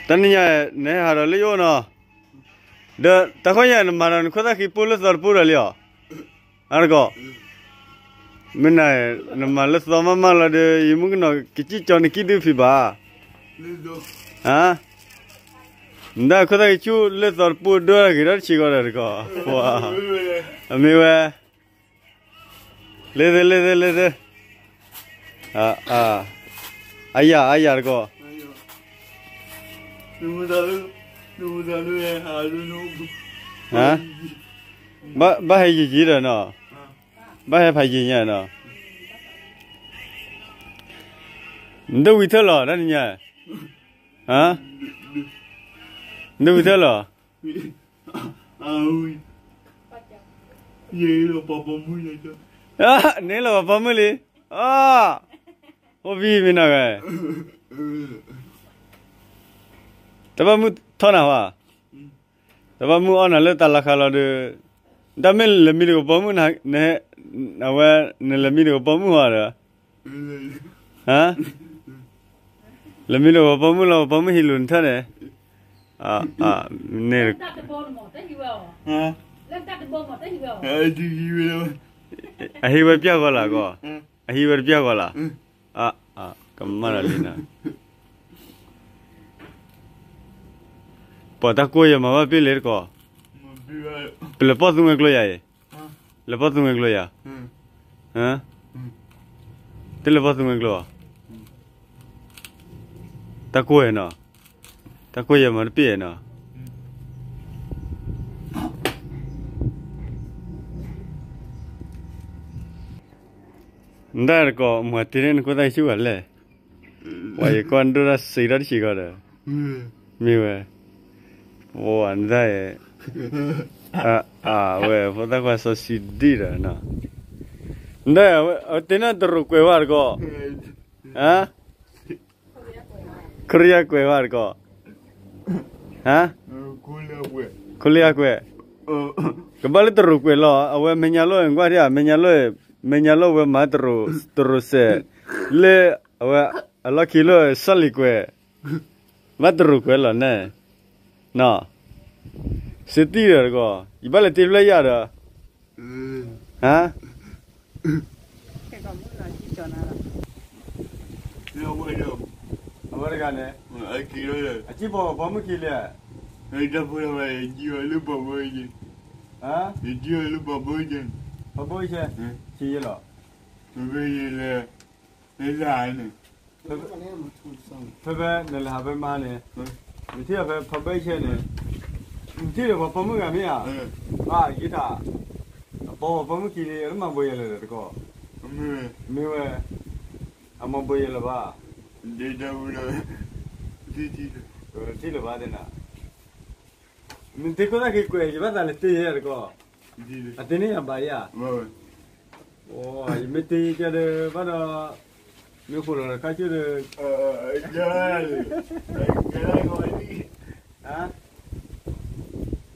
တနံၤညါ နဟဲဟးဒီးလၢယအိၣ်နီၤ, ဒီးတၢ်ခီညါ နမၤဒီးနခိၣ်သၣ်ဃံပိၢ်လၢသီတပိၢ်ဒီးလံဧါ, အါတကီၢ်, မ့ၢ်နၤ နမၤလၢသီမးမးလီၤဒီး ယမုၣ်ကနီၤကစံၣ်ကၠီနကံၣ်ဒုးဖံးဘၣ်, ဧါ, နဒၣ်ခိၣ်သၣ်ဃံဆူၣ်လၢသီတပိၢ်ဒိၣ်ဂ့ၤထီၣ်တဆံးကီးဒီးတကီၢ်, ပှၤ, အမ့ၢ်ဝဲ လ့သ့ လ့သ့ လ့သ့, အါယၤ အါယၤတကီၢ်, ဘၣ်ဟဲယံာ်ယံာ်ဒီးနီၤ, ဘၣ်ဟဲဖးယံာ်ညါနီၤ, နဒၣ်ဝံၤထၢၣ်လီၤ တနံၤညါ, နဒၣ်ဝံၤထၢၣ်လီၤ န့ၣ်လီၤပှၤပိာ်မုၣ်လံ, အိၣ်ဘံၣ်မ့ၢ်နီၤ, တၢ်ဘၣ်မုၢ်ထီၣ်နၤဟါ, တၢ်ဘၣ်မုၢ်အီၣ်နၤလၢတၢ်လီၤခါလီၤဒီး, တၢ်မ့ၢ်လဲၤမံတကပိာ်မုၣ်, အဝဲ, နလဲၤမံတကပိာ်မုၣ်ဟါဒီး, လဲၤမံတကပိာ်မုၣ်လီၤ ပပိာ်မုၣ်ဟံးလိာ်နထၢၣ်န့ၣ်, န့ၣ် အဟံးဝဲပျၢ်ဂီၤလၢကီၢ်, အဟံးဝဲတပျၢ်ဂီၤလၢ, ကမၣ်ဒီးလံနၤ, ပှၤတၢ်ကိၢ်ယဲမၤဘၣ်ပ့ၢ်လၢတကီၢ်, ပလဲၤပိာ်သူမှဲကျိယၤအံၤ, လဲၤပိာ်သူမှဲကျိယၤ, တလဲၤပိာ်သူမှဲကျိ, တၢ်ကိၢ်ယဲနီၤ, တၢ်ကိၢ်ယဲမၤတပ့ၢ်နီၤ နဒၣ်တကီၢ် မၤတ့ၢ်န့ၣ် နခိၣ်သၣ်ဆူၣ်ဝဲလဲၣ်, ပှၤယကွၢ်နဒိၣ်တၢ်စံးထီၣ်တစံးဃီဒီး, မ့ၢ်ဝဲ, ပှၤနဒၣ်, အဝဲ ဖိသၣ်ခွါစီၤစံဒံၣ်ဒီး, နဒၣ်, အဝဲတ့ၢ်န့ၣ်တရူးကွဲးဝဲတကီၢ်, ခရံာ်ယါကွဲးဝဲတကီၢ်, ခိလၢယါကွဲး, ကဘၣ်လၢတရူးကွဲးလီၤ, အဝဲမဲာ်ညါလိၣ်ကွၢ်ထံၣ်ဧါ, မဲာ်ညါလိၣ်, မဲာ်ညါလိၣ်ဝဲမၤတရူးစဲး, လၢ, အဝဲ, အလီၢ်ခံလၢစီၤလံၤကွဲး, ဘၣ်တရူးကွဲးလီၤန့ၣ်, နီၤ, စံးတံၢ်ဒီးတကီၢ် ယဘၣ်လဲၤတ့ဖျၢၣ်ယၤဒီး, အဝဲတဂၤန့ၣ်, အကံၢ်ပိာ်ပိာ်မုၣ်ခံလံ, လၢ, ပိာ်ပိာ်မုၣ်, ပိာ်ပိာ်မုၣ်, ဆံးယဲလီၤ, ဖဲဖဲနလဲၤဟးဖဲမါန့ၣ်, နထံၣ်အီၤဖဲဖါဘၢဆဲန့ၣ်, နထံၣ်ဒီးပှၤပိာ်မုၣ်ဂၤမ့ၢ်ဧါ, ဘၣ်ယံၤတၢ်, အပိာ်ပိာ်မုၣ်ခံန့ၣ် အတမၤဘိယဲလၢၤဒီးတကီၢ်, မ့ၢ်ဝဲ, အမၤဘိယဲလၢၤဘၣ်, ထံၣ်လၢၤဘၣ်သ့ၣ်နၤ, မ့ၢ်တ့ခိၣ်သၣ်ခံကွဲး ယဘၣ်သးလဲၤတ့ယဲတကီၢ်, အတ့န့ၢ်ယၤဘၣ်ယၤ, ယမ့ၢ်တ့ကဒီးဘၣ်ဒီး, မ့ၢ်ဃိလီၤဒီးခါဆူၣ်ဒီး,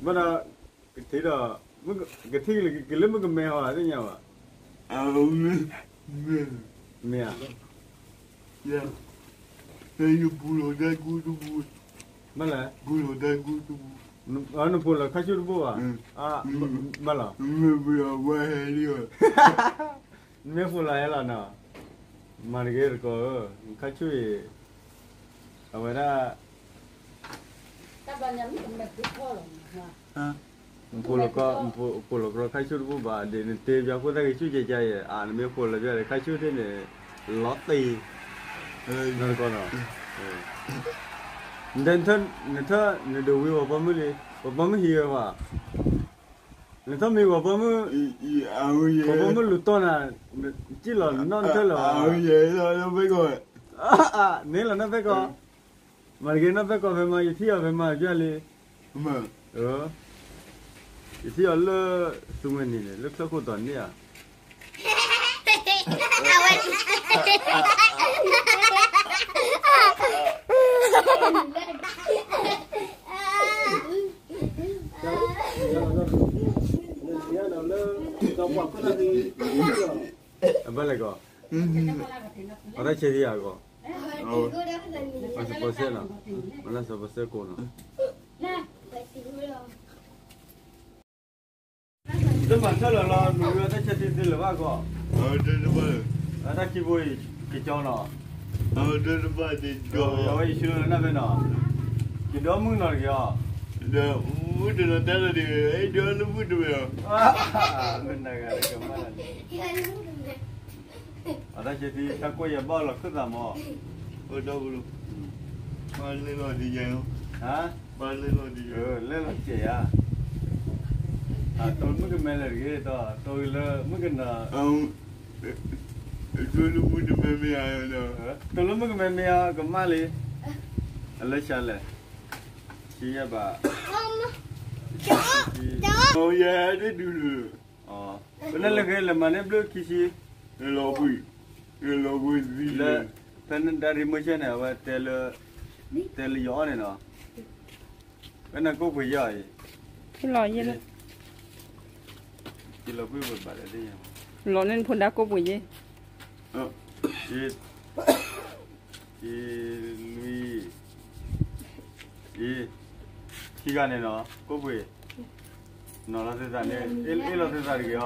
ဘၣ်ဒီး, ကထံၣ်ဒီး, ကထံၣ်ကလၢမုၣ်ကမဲဟီၤသ့ၣ်ညါဘၣ်, မ့ၢ်ဧါ, ဘၣ်လဲၣ်, နဖိလီၤခါဆူၣ်တဘိဘၣ်, ဘၣ်လီၤ, မ့ၢ်ဖိလီၤဟဲလီၤနီၤ, မၤတဂ့ၤတကီၢ်ဧၢ, ခါဆူၣ်အံၤ, အဝဲဒၣ် ဖိလီၤကီ, ဖိလီၤကီခါဆူၣ်တဘိဘၣ်, ဒ်နတဲပၠးခိၣ်သၣ်ဂ့ၤဆူၣ်ကဲကါယဲ, အါ နမ့ၢ်ဖိလီၤပၠးဒီး ခါဆူၣ်တ့ၢ်န့ၣ်, လီၤတံၢ်, နထၢၣ်, နဒိးဝံၤပှၤပိာ်မုၣ်လံ, ပှၤပိာ်မုၣ်ဟံးဝဲဘၣ်, နထၢၣ်မ့ၢ်ပှၤပိာ်မုၣ်, ပှၤပိာ်မုၣ်လူၤတီၢ်နၤ, ကံၣ်လီၤနီၢ်နထၢၣ်လၢၤဘၣ်, န့ၣ်လီၤနီၢ်ဖဲကီၢ်, မၤတဂ့ၤနီၢ်ဖဲကီၢ်ဖဲမါ ယထံၣ်အီၤဖဲမါယွၤလံ, ယထံၣ်အီၤလၢ, သူငွဲၣ်နံၤန့ၣ် လၢချၢၣ်ခိၣ်တီၤန့ၣ်ဧါ, အဘၣ်လဲၣ်ကီၢ်, အတၢ်ဆဲးသံယၤကီၢ်, အစပီစဲနီၤ, မလၢစပီစဲကိးနီၤ. တမၤထၢၣ်လီၤလီၤ မ့ၢ်ဝဲတၢ်ဆၢထံသ့လၢၤဘၣ်ကီး, တၢ်ခံဘိအံၤ ကကၠီနီၤ, အဝဲယဆူလၢနၢ်ဖဲနီၤ, ယဒီမုၣ်ကနီၤတဂ့ၤအီၤ, ဒီးမုၣ်ကနီၤတဲလီၤဒ် အဲၣ်ဒိးလၢမုၣ်တမ့ၢ်အီၤ, မ့ၢ်နဂၤတကမၣ်လၢန့ၣ် အတၢ်ဆၢထံ တၢ်ကိးယၤဘၣ်လီၤခၢၣ်သးမး, အိၣ်ဒီပုၢ်လိၤ, ဘၣ်လဲၤလီၤဒ်ယဲ, ဟါ, ဘၣ်လဲၤလီၤဒ်ယဲ, လဲၤလီၤစဲးယၤ, တိၢ်လၢမုၣ်ကမဲလၢာ်တဂ့ၤ, တိၢ်လၢမုၣ်ကမဲ, တိၢ်လၢမုၣ်ကမဲမ့ၢ်အီၤ ကမၣ်လံ, အလၢဆါလဲၣ်, ဆံယဲၢ်ဘး, ယဲၢ်ဒုးဒုးလၢ ပနၢ်လၢဂ့ၤလၢမၤန့ၢ်ဘျုးခံဆံ, လီၤကွံာ်, လီၤကွံာ်သံလၢ, ဖဲနဒါရံမုၢ်ဆ့ၣ်န့ၣ် အဝဲတဲလၢ, တဲလၢယအီၣ်န့ၣ်နီၤ, ဖဲနကိးပှ့ၤယီၤအံၤ, လီၤယဲလၢ, လီၤန့ၢ်နဖိဒါကိးပှ့ၤယဲ, အံၤ, အံၤ, ခံဂၤန့ၣ်နီၤ ကိးပှ့ၤ, နီၤလီၤသုသးန့ၣ် အ့ၣ်လီၤသုသးတဂ့ၤအီၤ,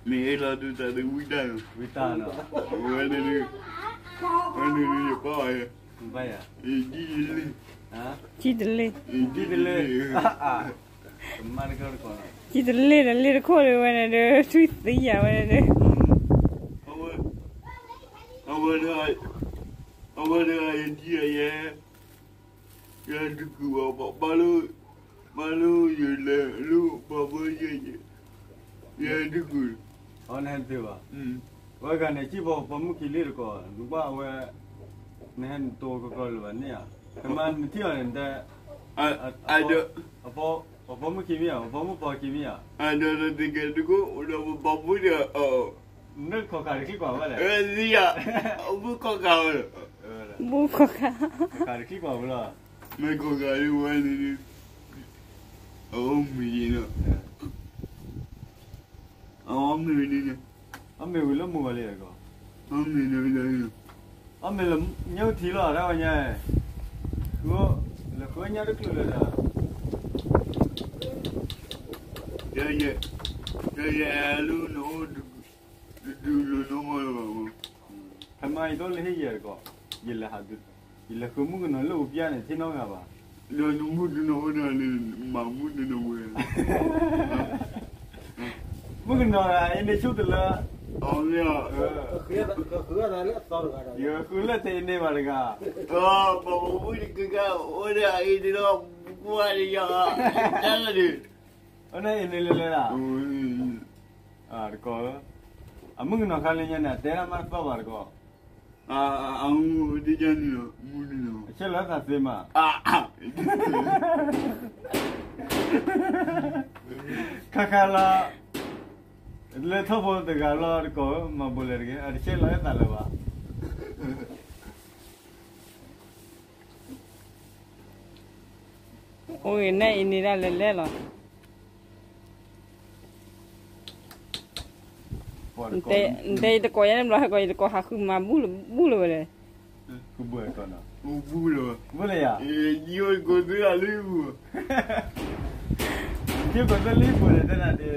မ့ၢ်အ့ၣ်လီၤသုသးတဝံတၢ်, ဝံတၢ်နီၤ, ဝဲန့ၣ်, ဝဲန့ၣ်ယပၢ်အီၤ, ဘၣ်ယၤ, ယတလ့ၢ်, ယတလ့ၢ်, ယတလ့ၢ်, ကမၣ်တကီၢ်တကီၢ်, ယတလ့ၢ်ဒီးလ့ၢ်တခိၣ်ဒ်ဝဲန့ၣ်ဒီး ထွံၣ်သံယၤဝဲန့ၣ်ဒီး, အဝဲ, အဝဲ, အဝဲတဂၤယတံၤယဲ, ယဲတကုၢ်ဘၣ်, ဘၣ်လၢ, ဘၣ်လၢယလဲၤလၢပှၤဘၢယဲ, ယဲတကုၢ်, အဝဲနဟဲတသ့ဘၣ်, ဝဲဂၤန့ၣ် စံၣ်ပီပီမုၣ်ခံလံတကိး, နကွၢ်အဝဲ, နဟဲနတိကကျီလၢၤဘၣ်န့ၣ်ဧါ, နမၤနထံၣ်အီၤန့ၣ်တဲ, အ, ပီမုၣ်ခံမ့ၢ်ဧါ, ပီမုၣ်ပီခံမ့ၢ်ဧါ, အဒီးတကဲတကိး, ဒီးပပီမုၣ်ဒီး, နခီၣ်ခါတချံကွၢ်ဝဲလဲၣ်, သံယၤ, အဘုခီၣ်ခါဝဲ, ဘုခီၣ်ခါ, ခီၣ်ခါတချံကွၢ်ဝဲလီၤ, မ့ၢ်ခီၣ်ခါဒ်ဝဲန့ၣ်, အအိၣ်မ့ၢ်ယဲလီၤ, အအိၣ်မ့ၢ်ဝံၤန့ၣ်, အမ့ၢ်ဝံၤလၢမုၢ်ဂီၤလံတကိး, အမ့ၢ်လၢ, အမ့ၢ်လၢညၣ်ထံလီၤ တၢ်ဝဲညါ, လဲၤဃုညၣ်တချုးလၢၤဒီး, ယဲ, ယဲ, ယဲလၢနအိၣ်, တဒုးလၢနအိၣ်လၢၤဘၣ်, ဖဲမါယတအိၣ်လၢဟံၣ်ယဲတကိး, ယလဲၤဟး, ယလဲၤဃုမုၣ်ကနီၤလၢအူပျၢ်န့ၣ် ထံၣ်နီတဂၤဘၣ်, ဒီးနမုၣ်တနီၤအိၣ်ဒီးန့ၣ် မၤမုၣ်တနီၤဝဲ မုၣ်ကနီၤဂၤအံၤန့ၣ်ဆူၣ်တလၢ, အီၤမ့ၢ်, ယဃုလၢတအံၤန့ၣ်ဘၣ်တဂၤ, ပှၤမုၣ်တကကအိၣ်ဒီးအံၤန့ၣ်ဒီး, ပှၤတယၤ, တၢ်လၢဒုး, အန့ၣ်အံၤန့ၣ်လဲၤလဲၤလၢ, တကိး, အမုၣ်ကနီၤခါလၢညါန့ၣ် အတဲဒၣ်မးတသီၣ်ဘၣ်တကိး, အ, အ, အဆဲးလီၤသးသ့မး, ခါခါလီၤ, လၢထီၣ်ဖိတဂၤလီၤတကိး မၤဘိးလဲၤတဂ့ၤ အတဆဲးလီၤအသးလၢၤဘၣ်, အိၣ်ဂ့ၤနဲၣ်အံၤန့ၣ်ဒၣ်လဲၤလဲၣ်လီၤ. နတဲယတကိးယဲန့ၣ်ဘျီ ဟဲကီးယတကိးဟးဃုမၤဘူၣ်လၢၤဝဲလဲၣ်. ဘူၣ်လၢၤ, ဘူၣ်လၢၤယၤ, ယကိးသၢလံပူၤန့ၣ် တဲနၤဒ်,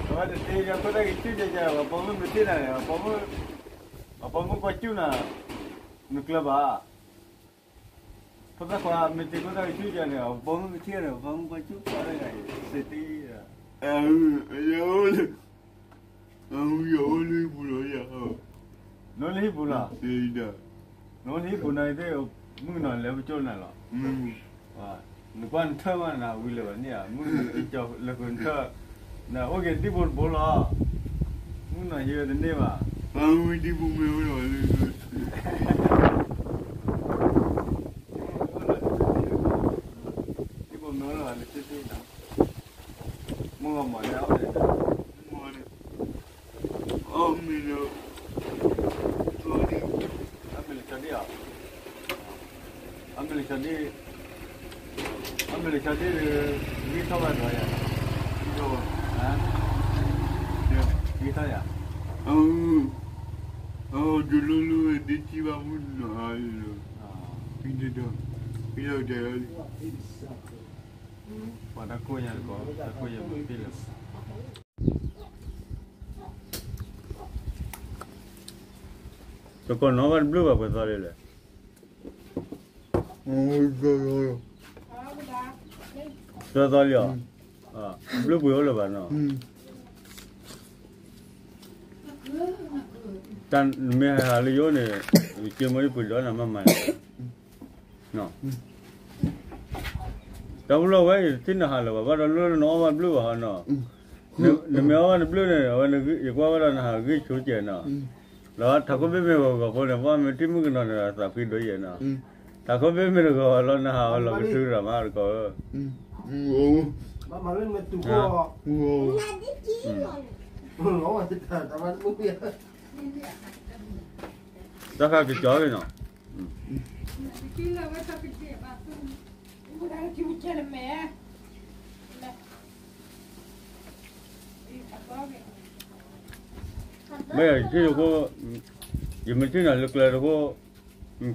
အဝဲတတဲယၤ ဖိသၣ်က့ၤကၠူၣ်ယၤယၤ ပှၤပိာ်မုၣ်မ့ၢ်တ့ၢ်နၤန့ၣ် ပှၤပိာ်မုၣ်ကွၢ်ကၠူၣ်နၤ, နကျၢၤဘၣ်. ဖိသၣ်ခွါမ့ၢ်တ့ၢ်ဖိသၣ်ကၠူၣ်ယၤန့ၣ် ပှၤပိာ်မုၣ်မ့ၢ်ထံၣ်န့ၣ် ပှၤပိာ်မုၣ်ကွၢ်ကၠူၣ်ပှၤတဂၤအံၤ စ့တ့ၢ်, ယအိၣ်လၢဟံၣ်ပူၤလီၤယၤ, နအိၣ်လၢဟံၣ်ပူၤလီၤ, နအိၣ်လၢဟံၣ်ပူၤန့ၣ်သ့ၣ်, မုၣ်ကနီၤလဲၤပကၠိနၤလီၤ. နကွၢ်နထၢၣ်မးနၤဝံၤလၢၤဘၣ်န့ၣ်ဧါ, မုၣ်ကနီၤလဲၤဃုာ်နထၢၣ်, နအိၣ်က့ၤဒံၣ်ဖိတဘိလီၤ, မုၣ်ကနီၤဟံးဝဲတန့ၢ်ဘၣ်. ဒံၣ်ဖိမ့ၢ်အိၣ်ဒီး ဒံၣ်ဖိမ့ၢ်အိၣ်ဒီး မုၢ်ဂီၤမီၤန့ၣ် အဝဲန့ၣ် အမ့ၢ်လၢ, အမ့ၢ်လၢဆီဒံၣ်ဧါ, အမ့ၢ်လၢဆီဒံၣ်, အမ့ၢ်လၢဆီဒံၣ်ဒီး ဂံၢ်ထီၣ်ဘၣ်ဒီးယၤ, ဂံၢ်ထီၣ်ယၤ, အ ဒိၣ်လိလိဒ့ကံဘၣ်မုၢ်နီၤ, ဒီး, ဒီး, ပှၤတၢ်ကိၢ်ညါတကိး, တၢ်ကိၢ်ညါမ့ၢ်ဖံးလၢၤ, တကိးနီၢ်ဘၣ်တဘျုးဘၣ်ပှဲၤသီလံလဲၣ်, သီသီလံအီၤ, ဘျုးပှ့ၤအိၣ်လၢၤဘၣ်နီၤ, တၢ်နမ့ၢ်ဟးလၢယအိၣ်န့ၣ်, ယက့ၤမိၢ်ယပှ့ၤဒီးနၤမၤမၤ, တၢ်အိၣ်လီၤဝဲ ယတထံၣ်နဟးလၢၤဘၣ် ဘၣ်ဒီးလၢနအီၣ်ဘၣ်ဘျုးဘၣ်ဟီနီၤ, နမ့ၢ်အီၣ်ဘၣ်တဘျုးန့ၣ် အဝဲယကွၢ်ဝဲဒီးနဟးဂံၢ်ဆိကဲးနီၤ, ဒီးထးခိၣ်ဘ့ၣ်မ့ၢ်ဂီၤဂီၤဖိန့ၣ် ပှၤမ့ၢ်ထံၣ်မုၣ်ကနီၤန့ၣ် သးဖှံဒိၣ်ယဲနီၤ, ထးခိၣ်ဘ့ၣ်မ့ၢ်တဂီၤလီၤ နဟးအီၤလီၤကထုရၤမးတကိးဧၢ, တၢ်ဃးကကီၤက့ၤနီၤ, မ့ၢ်ယထံၣ်တဃိ, ယမ့ၢ်ထံၣ်နၤလၢကျဲတဃိ,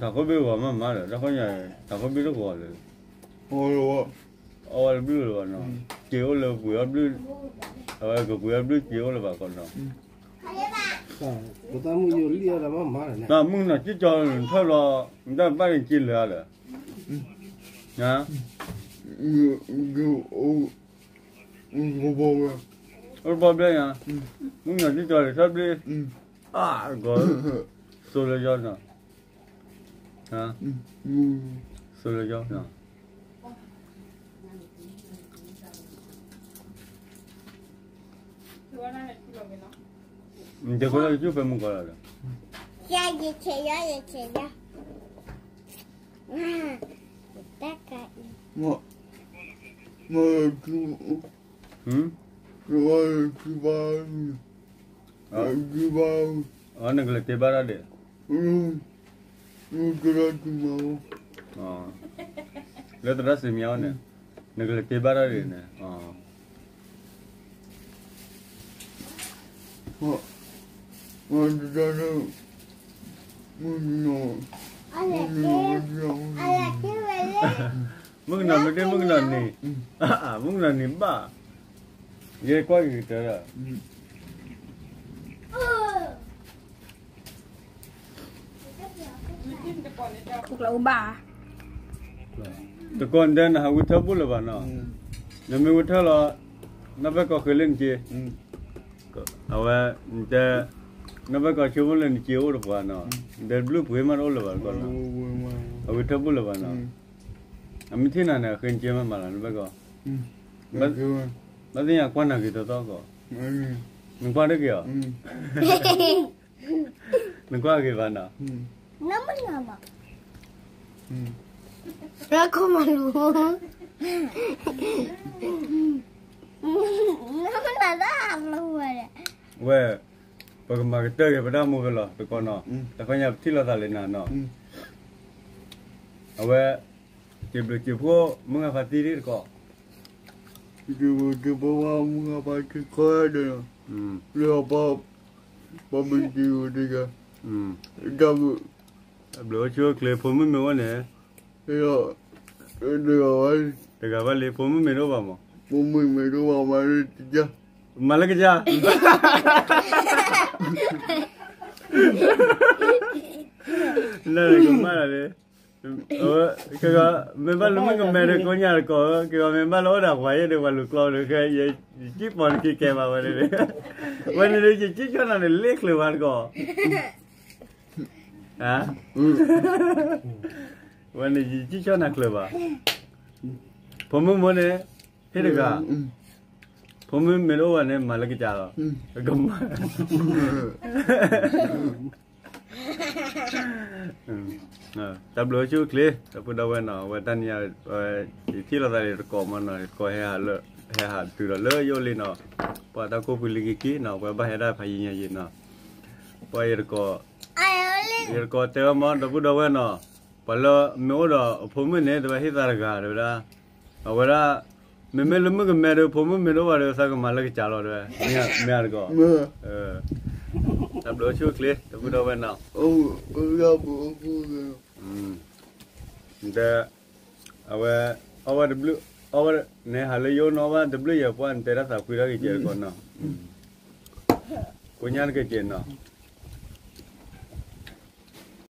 ထးခိၣ်ဘ့ၣ်ဂီၤမးမးဒီး တၢ်ဃိညါ ထးခိၣ်ဘ့ၣ်တဂီၤလၢၤ, အီၣ်ဝဲတဘျုးလၢၤဘၣ်နီၤ, စ့အိၣ်လၢပှ့ၤအီၣ်ဘျုး, အဝဲကပှ့ၤအီၣ်ဘျုးစ့အိၣ်လၢၤဘၣ်ကီးနီၤ, တၢ်မုၢ်နီၤကံၢ်ကီၤထၢၣ်လီၤ, နတၢ်ဘၣ်န့ၣ်က့ၤလၢၤဧါဒီး, အိၣ်တဘျီဘျီညါ, မုၢ်နီၤကံၢ်ကီၤထၢၣ်ဘျ့, အဂီၤ, စိလၢယီၤနီၤ, စိလၢယီၤနီၤ, နတဲခိၣ်လၢကစူၢ်ဖဲမုၢ်ကီၤလီၤဒီး, ယဆဲးယီၤ ယဆဲးယီၤ, တၢ်ကါအံၤ, မ့ၢ်, ကဘၣ်, ကဘၣ်, နကလဲၤတ့ဘၣ်တၢ်ဒံး, ကလီၤတူၢ်မး, လၢသရၣ်စံးမံၤအီၤန့ၣ်, နကလဲၤတ့ဘၣ်တၢ်ဒံးန့ၣ်, မုၣ်ကနီၤမ့ၢ်တ့ၢ်မုၣ်ကနီၤန့ၣ်, မုၣ်ကနီၤန့ၣ်ဘၣ်, ယဲကွၢ်က့ၤကတၢၢ်ဒီး ဘၣ်, တကိးနတဲနဟးဝံထၢၣ်ဘူၣ်လၢၤဘၣ်နီၤ, နမ့ၢ်ဝံထၢၣ်လီၤ, နီၢ်ဘၣ်ကီၢ်ဃ့လၢနက့ၤ, အဝဲ, နတဲ, နီၢ်ဘၣ်ကီၢ်ဆိကမိၣ်လၢနက့ၤအိၣ်တပှၤနီၤ, နတဲဘျုးပှ့ၤမးတအိၣ်လၢၤဘၣ်တကိးနီၤ, အဝံထၢၣ်ဘူၣ်လၢၤဘၣ်နီၤ, အမ့ၢ်ထံၣ်နၤန့ၣ် အဃ့နက့ၤမးမးလီၤ နီၢ်ဘၣ်ကီၢ်, ဘၣ်သ့ၣ်ညါကွၢ်နၤဂ့ၤသီသီကီး, နကွၢ်တဂ့ၤအီၤ နကွၢ်ဂ့ၤဘၣ်နီၤ, ရခိၣ်မလူၤ, ဝဲ, ပကမၤကတၢၢ်က့ၤပတၢ်မူဖဲလီၤ တကိးနီၤ, တခီညါပထံၣ်လိာ်သးလၢနၤနီၤ, အဝဲ, စံးဘျုးစံးဖှိၣ်မုၢ်ဂၤဖါတံၢ်တကိး, စံးဘျုးစံးဖှိၣ်မုၢ်ဂၤဖါတံၢ်တကိး, လၢအပှၤ, ပှၤမုၢ်တံၢ်တဂၤ, တၢ်ဘျုး, တၢ်ဘျုးအိၣ်ဆူၣ်အိၣ်ချ့ ဖိမုၣ်မ့ၢ်အိၣ်န့ၣ်, တဂၤဘၣ်လံ ဖိမုၣ်မ့ၢ်တအိၣ်ဘၣ်မး, ဖိမုၣ်မ့ၢ်တအိၣ်ဘၣ်မၤလၢကစၢ်, မၤလၢကစၢ်, နကမၤလၢ, ကဂီၤ, မ့ၢ်ဘၣ်လၢမုၣ်ကမဲဒီးကိးညါတကိးဧၢ, ကဂီၤမ့ၢ်ဘၣ်လၢအိၣ်ဒီးပှၤယဲဒီးပှၤလူၤကျီဒီး ယကံၣ်ပီၤနက့ၤကဲဘၣ်ဝဲန့ၣ်, ဝဲန့ၣ်ဒီးယကံၣ်ကၠီနၤန့ၣ်လ့ချၢးဘၣ်တကိး, ဝဲန့ၣ်ယကံၣ်ကၠီနၤချၢးဘၣ်, ဖိမုၣ်မိၢ်န့ၣ်, ဟ့ၣ်တဂၤ, ဖိမုၣ်မ့ၢ်တအိၣ်ဘၣ်န့ၣ် မၤလၢကစၢ်လီၤ, ကမၤ တၢ်ဘျုးအိၣ်ဆူၣ်အိၣ်ချ့ ဒီပုၢ်ဒီဝဲၢ်နီၤ, အဝဲတနံၤညါ, ယထံၣ်လိာ်သးန့ၣ် ယတကိးမးနီၤ, ယတကိးဟဲဟးလၢ, ဟဲဟးတုၤဒီးလၢယအိၣ်လံနီၤ, ပှၤတၢ်ကိၢ်ပူၤလံၤက့ၤက့ၤနီၤ, ပှၤဘၣ်ဟဲဒၣ်ဖးယံၤညါယံၤနီၤ, ပှၤယတကိး, ယတကိးတဲဝဲမး ဒီပုၢ်ဒီဝဲၢ်နီၤ, ပှၤလၢမ့ၢ်အိၣ်ဒီးအဖိမုၣ်န့ၣ် တဝဲဟ့ၣ်သးတဂၤတဲဝဲဒၣ်, အဝဲဒၣ်, မ့မ့ၢ်လၢမုၣ်ကမဲဒီး ဖိမုၣ်မ့ၢ်တအိၣ်ဘၣ်ဒီး သးကမၤလၢကစၢ်လီၤတဲဝဲ, မ့ၢ်ဧါတကိး, တၢ်ဘျုးအိၣ်ဆူၣ်အိၣ်ချ့ တဘုဒီဝဲနီၤ, ဒီး အဝဲ အီၣ်ဝဲတဘျုး, အီၣ်ဝဲ နဲဟးလၢယိနီၣ်ဘၣ်တဘျုးယဲၢ်ပှၢ် နတဲတၢ်သးဖှံထီၣ်က့ၤကဲတကီးနီၤ, ကိညါတက့ၤကဲနီၤ